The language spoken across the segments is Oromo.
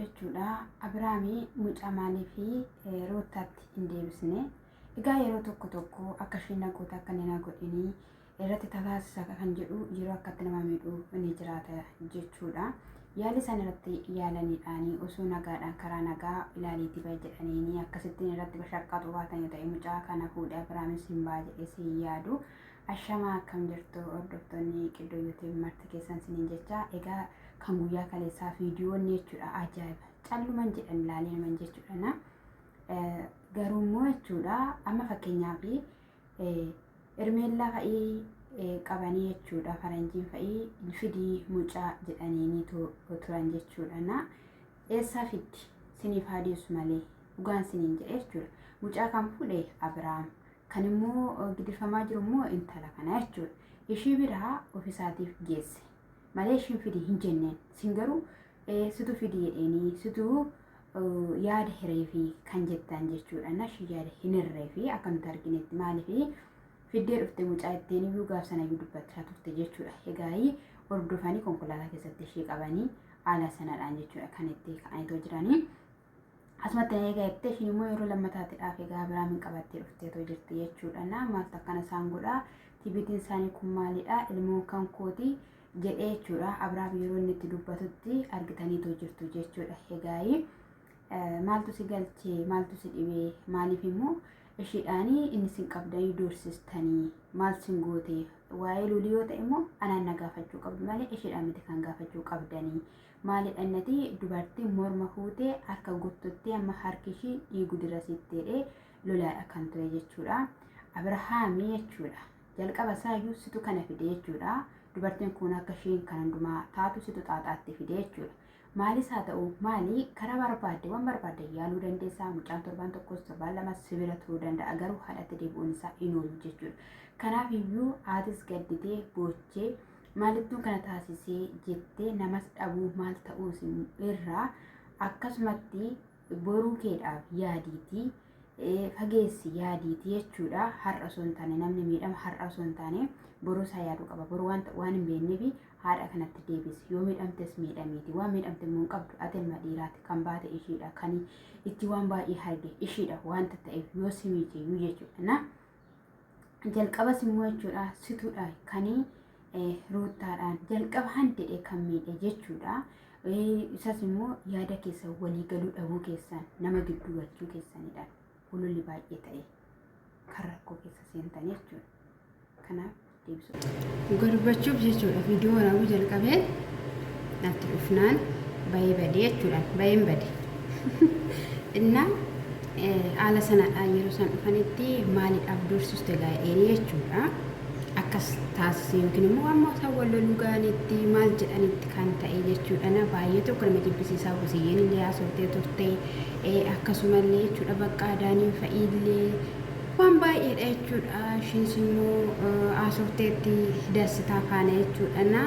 jechuudha. Abiraamii mucaa maaliif Ruuttaatti hin deebisne? Egaa yeroo tokko tokko akka isheen na goote akka inni na godhinii irratti tataasisa kan jedhu yeroo akkatti nama miidhu ni jiraata jechuudha. Yaalii isaan irratti yaalaniidhaanii osoo nagaadhaan karaa nagaa ilaaliitii bahe jedhaniini akkasittiin irratti bashaqqaxuu baatan yoo ta'e mucaa kana fuudhee Abiraamis hin ba'a jedhee si hin yaadu. Ashamaa akkam jirtu hordoftoonni Qiddoo YouTube marti keessan siniin jecha egaa kan guyyaa kaleessaa viidiyoonni jechuudha ajaa'iba calluman jedhan ilaalee naman jechuudha na garuu immoo jechuudha amma fakkeenyaaf Hermeellaa fa'ii qabanii jechuudha faranjiin fa'ii fidii mucaa jedhaniini turan jechuudha na eessaa fiddi siniif haa deessu malee dhugaan siniin jedhe jechuudha mucaa kan fuudhe Abiraam Kan immoo gidirfamaa jiru immoo intala kana jechuudha. Ishii biraa ofisaatiif geesse. Malee ishiin fidi hin jenneen. Sin garuu situ fidi jedheenii situ yaada hireefi kan jettan jechuudha. Na ishii yaada hin hirreefi akka nuti arginetti maaliifi fiddee dhufte mucaa ittiin iyyuu gaaf sana iyyuu dubbachaa turte jechuudha. Egaa hordofanii konkolaataa keessatti ishii qabanii haala sanadhaan jechuudha kan itti ka'aniitoo jiranii. Asumatti na eegaa jettee ishiin immoo yeroo lammataatiidhaaf egaa Abiraamin qabattee dhufteetoo jirti jechuudha. Na maaltu akkana isaan godha? Tibitiin isaanii kun maalidha? Ilmoon kan kooti jedhee jechuudha. Abiraam yeroo inni itti dubbatutti argitaniitoo jirtu jechuudha. Egaa maaltu si galchee? Maaltu si dhibee? Maaliif immoo ishiidhaanii inni sin qabdanii doorsistanii maal sin goote? Waa'ee lolii yoo ta'e immoo anaan na gaafachuu qabdu malee ishiidhaan miti kan gaafachuu qabdanii. Maalidha innati dubartiin morma fuute harka gottottee amma harki ishii dhiigu dirasitti jedhee lolaadha kan ture jechuudha. Abrahaamii jechuudha. Jalqaba isaayyuu situ kana fide jechuudha. Dubartiin kun akka ishiin kan hundumaa taatu situ xaaxaatti fide jechuudha. Maalis haa ta'u maali karaa barbaadde waan barbaadde yaaluu dandeessaa mucaan torbaan tokkos torbaan lamas si bira turuu danda'a garuu haadhatti deebi'uun isaa hin oolu jechuudha. Kanaaf iyyuu haatis gadditee boochee Maalittuu kana taasisee jettee namas dhabuu maal ta'uus irraa akkasumatti boruu keedhaaf yaadiitii fageessi yaadiitii jechuudha. Har'a osoo hin taane namni miidhama har'a osoo hin taane boruu isaa yaaduu qaba. Boruu waan waan hin beekneef haadha kanatti deebisi. Yoo miidhamtes miidhamiiti. Waan miidhamte immoo hin qabdu. Ati ilma dhiiraati. Kan baate ishiidha. Kan itti waan baay'ee arge ishiidha wanta ta'eef yoo si miite iyyuu jechuudha. Na jalqabas immoo jechuudha situudha kan ruuttaadhaan jalqaba handedhe kan miidhe jechuudha. Isas immoo yaada keessan walii galuu dhabuu keessan nama gidduu galchuu keessanidha. Hololli baay'ee ta'e kan rakkoo keessa seentan jechuudha. Kanaaf deebisuu. Dhuga dubbachuuf jechuudha viidiyoo waraabuu jalqabee natti dhufnaan bayee badee jechuudha bayeen bade. Innaa haala sanadhaan yeroo isaan dhufanitti maaliidhaaf dursiste gaa'een jechuudha. Akkas taasise yookiin immoo amma isaan wal loluu ga'anitti maal jedhanitti kan ta'e jechuudha. Na baay'ee tokko nama jibbisiisaa busiyyeen illee haasoftee turte akkasumallee jechuudha bakka adaaniin fa'iillee waan baay'eedha jechuudha. Ishiinis immoo haasofteetti dassitaa faana jechuudha. Na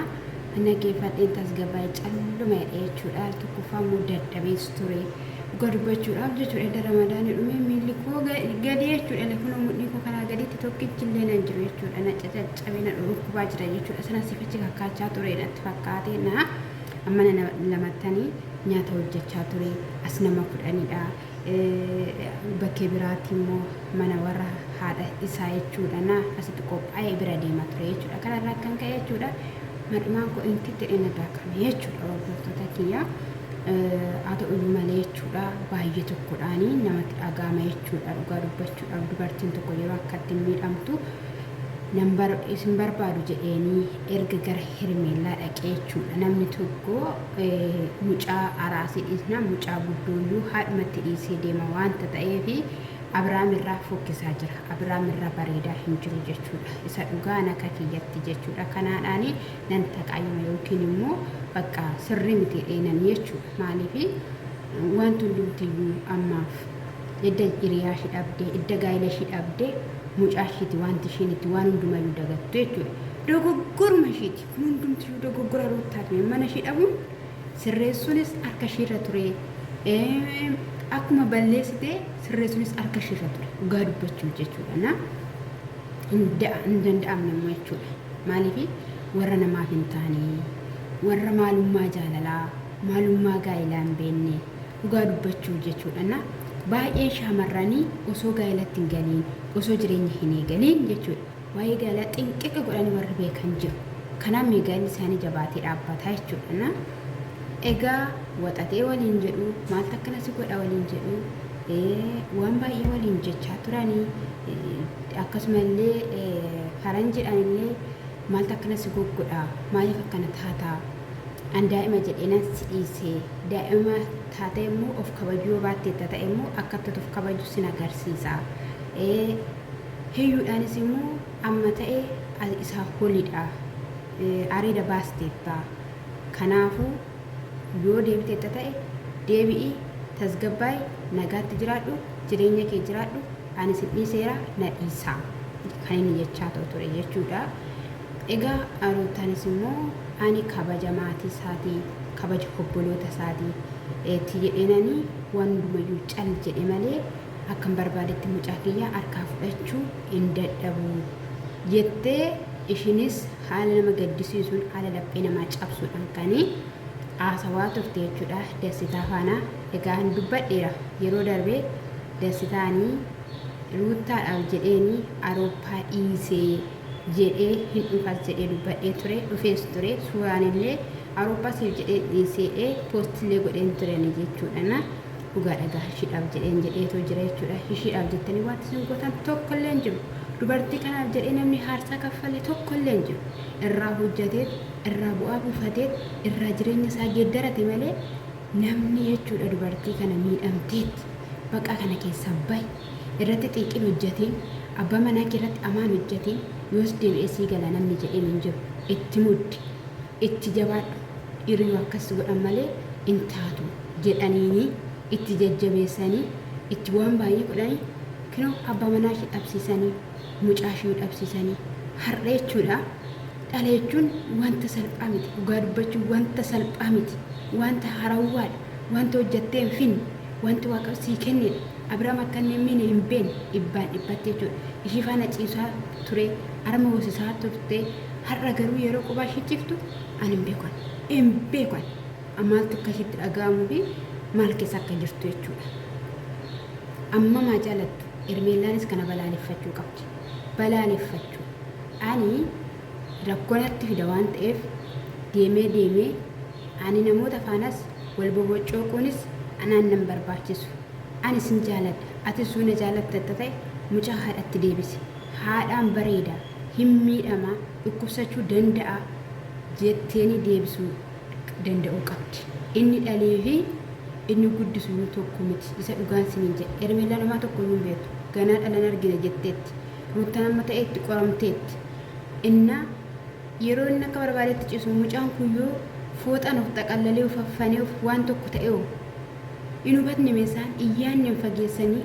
nageeffadheen tasgabbaa'e calluma jedhe jechuudha. Tokkoffaa immoo dadhabees ture. Dhugaa dubbachuudhaaf jechuudha edda ramadaanni dhumee miilli koo gadi jechuudha. Kunoo mudhii koo kanaa gaditti tokkichi illee nan jiru jechuudha. Na caccabe na dhukkubaa jira jechuudha. Sana sifachi kakkaachaa ture natti fakkaate na amma na lamattanii nyaata hojjechaa ture. As nama kudhanidha. Bakkee biraatti immoo mana warra haadha isaa jechuudha na asitti qophaa'ee bira deema ture jechuudha. Kanarraa kan ka'e jechuudha mar'imaan koo intitti na daakame jechuudha hordoftoota kiyya. Haa ta'u iyyuu malee jechuudha baay'ee tokkodhaani namatti dhaga'ama jechuudha dhugaa dubbachuudhaaf dubartiin tokko yeroo akkatti miidhamtu nan bar isin barbaadu jedheenii erga gara Hermeellaa dhaqee jechuudha namni tokko mucaa araasii dhiisnaa mucaa guddooyyuu haadhumatti dhiisee deema waanta ta'eefi Abiraam irraa fokkisaa jira Abiraam irraa bareedaa hin jiru jechuudha isa dhugaan akka kiyyatti jechuudha kanaadhaani nan taqayyama yookiin immoo bakka sirrii miti jedheenan jechuudha maaliifi wanti hundumtiyyuu ammaaf edda hiriyaa ishii dhabdee edda gaa'ela ishii dhabdee mucaa ishiiti wanti ishiin itti waan hundumayyuu dagattu jechuudha dogoggoruma ishiiti kun hundumtiyyuu dogoggora ruuttaati mana ishii dhabuun sirreessuunis harka ishiirra ture akkuma balleessite sirreessuunis harka ishiirra ture dhugaa dubbachuuf jechuudha na hin danda'amne immoo jechuudha. Maaliif warra namaaf hin taane, warra maalummaa jaalalaa, Maalummaa gaa'ilaa hin beekne dhugaa dubbachuu jechuudha. Na baay'een shaamarranii osoo gaa'ilatti hin galiin, osoo jireenya hin eegaliin jechuudha. Waa'ee gaa'ilaa xinqiqa godhanii warri beekan jiru. Kanaaf gaa'illi isaanii jabaatee dhaabbataa jechuudha. Na egaa waxatee waliin jedhu, maaltu akkana si godha waliin jedhu, waan baay'ee waliin jechaa turanii, akkasumallee faranjiidhaan illee maaltu akkana si goggodha, maaliif akkana taataa, an daa'ima jedhee nan si dhiise, daa'ima taatee immoo of kabajuu yoo baatteetta ta'e immoo akka itti of kabaju sin agarsiisa. Hiyyuudhaanis immoo amma ta'e isaa holidha, areeda baasteetta, kanaafuu yoo deebiteetta ta'e deebi'i, tasgabbaa'i, nagaatti jiraadhu, jireenya kee jiraadhu, ani sin dhiiseera, na dhiisaa kan inni jechaa ta'u ture jechuudha. Egaa Ruutaanis immoo ani kabaja maatii isaatii, kabaja obboloota isaatii itti jedheenani waan hundumayyuu cal jedhe malee akkan barbaadetti mucaa kiyya harkaa fudhachuu hin dadhabu jettee, ishinis haala nama gaddisiisuun, haala laphee namaa cabsuudhaan kan haasawaa turte jechuudha Dassitaa faana. Egaa hin dubbadheera yeroo darbee, Dassitaanii Ruuttaadhaaf jedheeni Awurooppaa dhiisee jedhee hin dhufas jedhee dubbadhee ture, dhufees ture, suuraan illee Awurooppaa siif jedhee dhiisee poostillee godheen turani jechuudha. Na dhugaa dhagaa ishiidhaaf jedheen jedheetoo jira jechuudha. Ishiidhaaf jettanii wanti isin gootan tokkollee hin jiru. Dubartii kanaaf jedhee namni haarsaa kaffale tokkollee hin jiru. Irraa hojjateet, irraa bu'aa buufateet, irraa jireenya isaa geeddarate malee namni jechuudha. Dubartii kana miidhamteet baqaa kana keessaa bahi, irratti xiiqiin hojjatiin, abbaa manaa kee irratti amaan hojjatiin, yoos deebi'ee sii gala namni jedheen hin jiru. Itti muddi, itti jabaadhu, dhiirri yoo akkas godhan malee hin taatu jedhaniini itti jajjabeessanii, itti waan baay'ee godhanii, kinoo abbaa manaa ishee dhabsiisanii, mucaa ishee dhabsiisanii har'a jechuudha. Dhala jechuun wanta salphaa miti. Dhugaa dubbachuun wanta salphaa miti. Wanta harawwaadha. Wanta hojjattee hin finne. Wanti Waaqa sii kennedha. Abiraam akka inni hin miine hin beekne dhibbaan dhibbatti jechuudha. Ishii faana ciisaa ture, harma hoosisaa turte. Har'a garuu yeroo qophaa ishii ciiftu ani hin beeku. Hin beeku. Maaltu akka ishiitti dhaga'amuu fi maal keessa akka jirtu jechuudha. Amma maa jaalattu Hermeellaanis kana balaaleffachuu qabdi. Balaaleffachuu. Ani rakkoo natti fida waan ta'eef deemee deemee ani namoota faanas wal boboccooquunis anaan nan barbaachisu. Ani sin jaaladha. Atis yoo na jaalatta ta'e mucaa haadhatti deebisi. Haadhaan bareeda, hin miidhama, dhukkubsachuu danda'a jetteeni deebisuu danda'uu qabdi. Inni dhalee fi inni guddisu iyyuu tokko miti. Isa dhugaan siniin jedhe. Hermeellaan homaa tokko iyyuu hin beektu. Ganaa dhalan argina jetteetti. Ruuttaan amma ta'e itti qoramteetti. Innaa yeroo inni akka barbaadetti ciisu mucaan kun yoo fooxaan of xaqallalee of affanee of waan tokko ta'e hoo hin hubatne meesaan iyyaanni hin fageessanii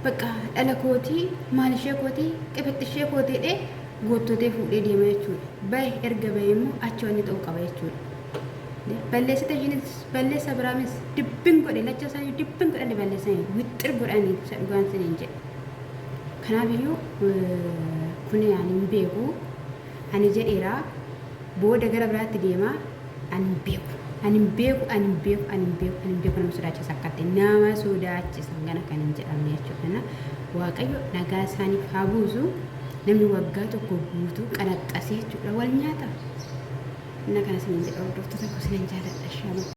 bakka dhala kootii, maal ishee kootii, qifixxishee kootii dhee goottotee fuudhee deema jechuudha. Bahe erga bahe immoo achi wanni ta'uu qaba jechuudha. Balleessite ishiinis balleessa, Abiraamis dibbin godhe, lacha isaanii dibbin godhanii balleessanii wixxir godhanii, isa dhugaan siniin jedhe. Kanaaf iyyuu kun ani hin beeku. Ani jedheera, booda gara biraatti deema, ani hin beeku. Ani hin beeku, ani hin beeku, ani hin beeku, ani hin beeku. Nama sodaachisa akka ta'e, nama sodaachisa gana kan hin jedhamne jechuudha. Waaqayyo nagaa isaaniif haa buusu. Namni waggaa tokko guutuu qanaxxasee jechuudha wal nyaata. Inna kana isiniin jedha, hordoftoota koo, isinan jaaladha. Shalom.